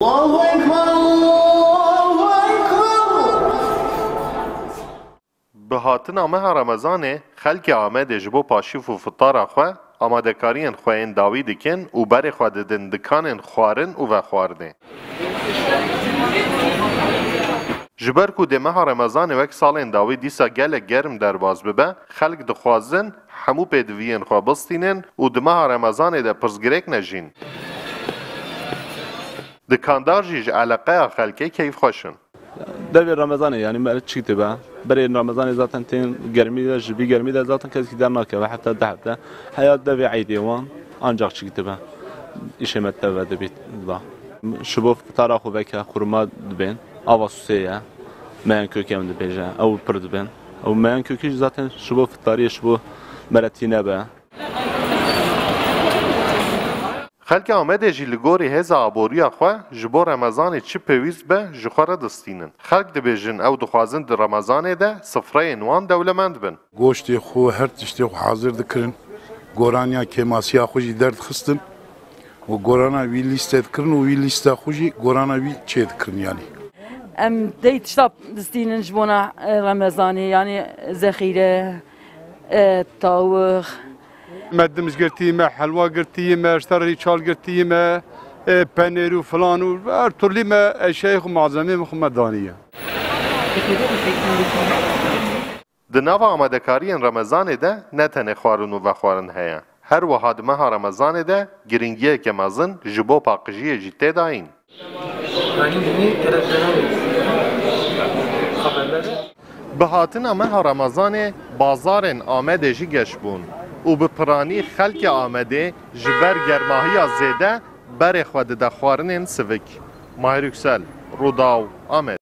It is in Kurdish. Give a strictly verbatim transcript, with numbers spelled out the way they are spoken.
Allahu Ekber, Allahu Ekber. Bi hatina meha Remezanê, xelkê Amedê ji bo paşîv û fitara xwe amadekariyên xwe yên dawî dikin û berê xwe didin dikanên xwarin û vexwarinê. Ji ber ku dê meha Remezanê wek salên dawî dîsa gelek germ derbas bibe, xelk dixwazin hemû pêdiviyên xwe bistînin û di meha Remezanê de pirsgirêk nejîn. Dikandar jî ji eleqeya xelkê keyfxweş in. Devê Remezanê, yanî me çi dibe? Berê Remezanê zaten tên germî de, ji vî germî de zaten kesekî dernakeve, hefte du hefte. Heya devê eydê wan ancak çi dibe? Îşê me teve dibît, diba. Ji bo fitara xwe veke xurma dibên, ava Sûsê ye. Meyan Kökê em dibêje, ew pir dibên. Ew Meyan Kökê jî zaten ji bo fitariyê, ji bo meretî nebe. Xelkê Amedê jî li gorî hêza aboriya xwe ji bo Remezanê çi pêwîst be ji xwe re distînin. Xelk dibêjin ew dixwazin di Remezanê de sifreyên wan dewlemend bin. Goştê xwe, her tiştê xwe hazir dikirin. Goraniya kêmasiya xwe jî derdixistin û gorana wî lîste dikirin û wî lîsta xwe jî gorana wî çêdikirin yanî. Em dey tişta distînin ji bona, e, Remezanê, yanî zexîre, e, tawix. Me dimc girtî me, helwa girtî me, ji te re rîçal girtî me, e, penêr û filan û her türlü me eşyayê xwe, malzemeyê xwe me daniye. Di nava amadekariyên Remezanê de ne tenê xwarin û vexwarin heye. Her wiha di meha Remezanê de giringiyeke mezin ji bo paqijiyê jî tê dayîn. Yanî dinê televizyona xeberlere. Bi hatina meha Remezanê bazarên Amedê jî geş bûn û bi piranî xelkê Amedê ji ber germahiya zêde berê xwe dide xwarinên sivik. Mahir Yüksel, Rûdaw, Amed.